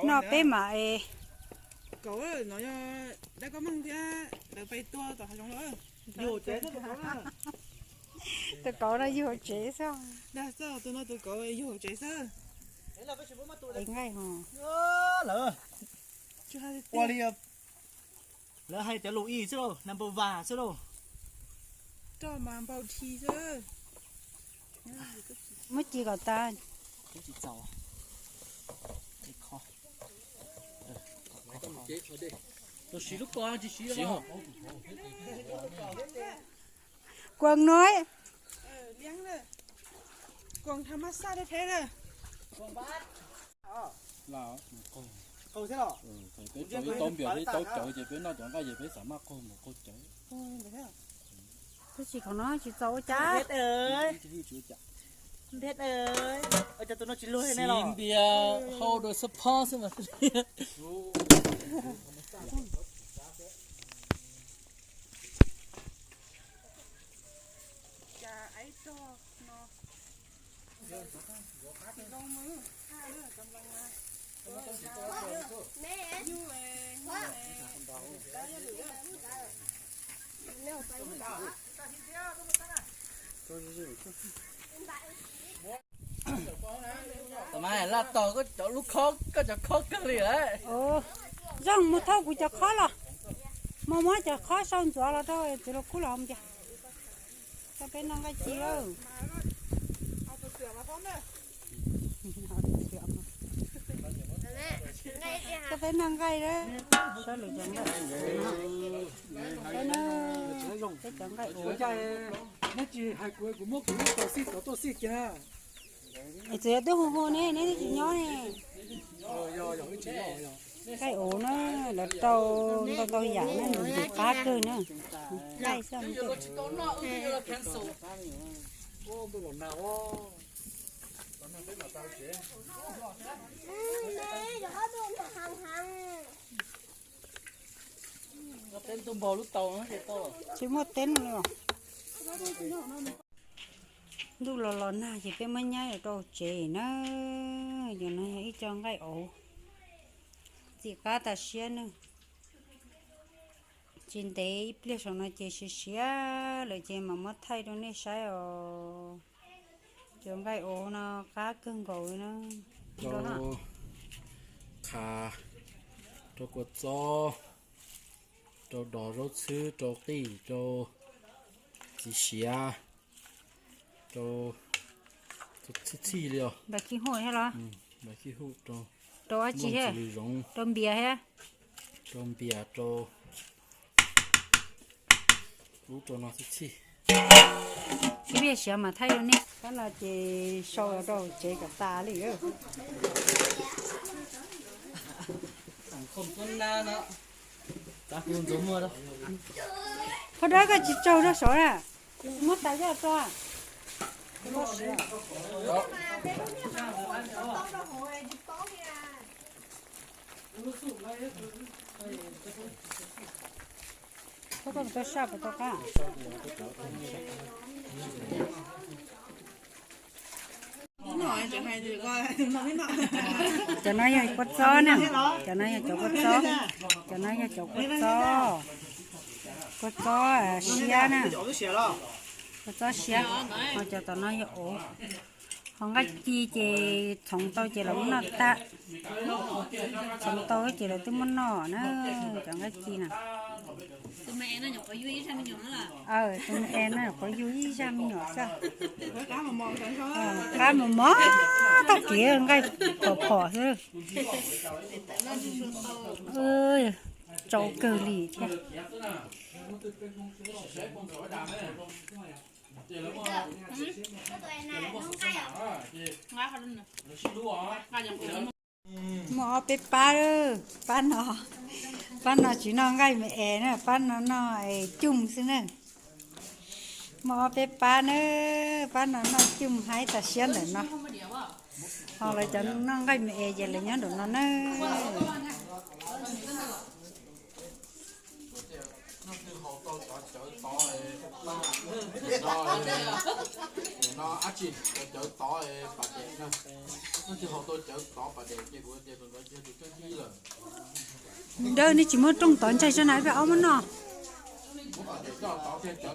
No peb mam es. Kauv no yog dab koj meej thiab lawv pais tua tom hav zoov los. Yug hauv tsev xwb tus kauv na. Tus kauv no yug hauv tsev xwb. Dag xwb tus no tus kauv yug hauv tsev xwb. Es nqaij ho. Lawv ua li, lawv hais tias lus ib xwb lauj, number one xwb lauj. Roj mas npau dhi xwb. Muab ci kom tas. Tus siv lub ko tsis siv. Kuas no. Kuas tha mab xaj thiab. Peb tau ib tau npias thiab tau cawv ces peb noj cov nqaij ces peb xav maj qaug mus qaug cawv. Tab sis qhov no tsis txaus ua cas. Siv npias hau dua xab phob xwb mas. Tam mas laj tog koj cov lub khob, koj cov khob kawg li lawm. Zoo mus thauj kuv cov khob los. Mus muab cov khob sau ntxuav los rau txiv los kub los mus cia. Coj peb noj nqaij ci lawm. Coj peb noj nqaij lawm. Sab lwm cov nqaij. Peb cov nqaij ua. Neb tsis hais kuv, kuv muab kuv lub tau xij tau tuaj xij kiag. Es txawm yog twb hu hu ne, neb twb tsis nyob ne. Nqaij ua na, lawv rau ntau ntau yam na, nws ntxim qab kawg na. Nqaij xwb. Tsis muaj teeb li os. Ntuj los los nag ces peb muab nyab rau tsev na. Cov no yog ib co nqaij auv, ntxim qab tas siab na. Tsis ntev ib pliag saum no ces siav siav lawm ces mam muab thaij rau nej saib os. Cov nqaij auv no qab kawg nkaus li na. Rau qha, rau kua txob, rau dos zaub txhwb, rau qij, rau txiv siav, rau txhij txhij li os. Npam khib huj thiab los? Npam khib huj, rau, rau dab tsi thiab? Rau npias thiab? Rau npias, rau ub, rau no txhij txhij. Ib pliag siav mam thaij rau nej. Tab no ces sau los rau tsev kom tas li. Qhov dawb koj tsis tsaug rau saud na. Muab tas coj tso. Koj tau saj puas tau qab? Cov no yog kua txob na, cov no yog cov kua txob, cov no yog cov kua txob, kua txob siab na, kua txob siab, ho cov tom no yog auv. Ho nqaij ci ces txhoov tau ces los muab noj tag, txhoov tau ces lawv twb muab noj na, cov nqaij ci na. Tus me es no nyuam qhuav yug ib zaj me nyuam xwb. Qab mos mos tag kiv nqaij phom phom xwb. Tsau kawg li thiab. Muaj ob peb pab, pab no, pab no tsis noj nqaij me es na, pab no noj es coj xwb na. Muaj ob peb pab na, pab no noj coj haib tas siab ntawm no. Ho lawv cov noj nqaij me es ces lawv nyob nraum no na. Cov cawv tod, no, dab tsi, cov cawv tod pas dej na. Koj tsis haus tau cawv tod pas dej ces kuv tias tus ntawd tsis yog tus tseeb tib lawm. Dawb, nej tsis muab rooj tod ntsaig tso na, peb ob muab noj. Muab pas dej coj tod thiaj cawv.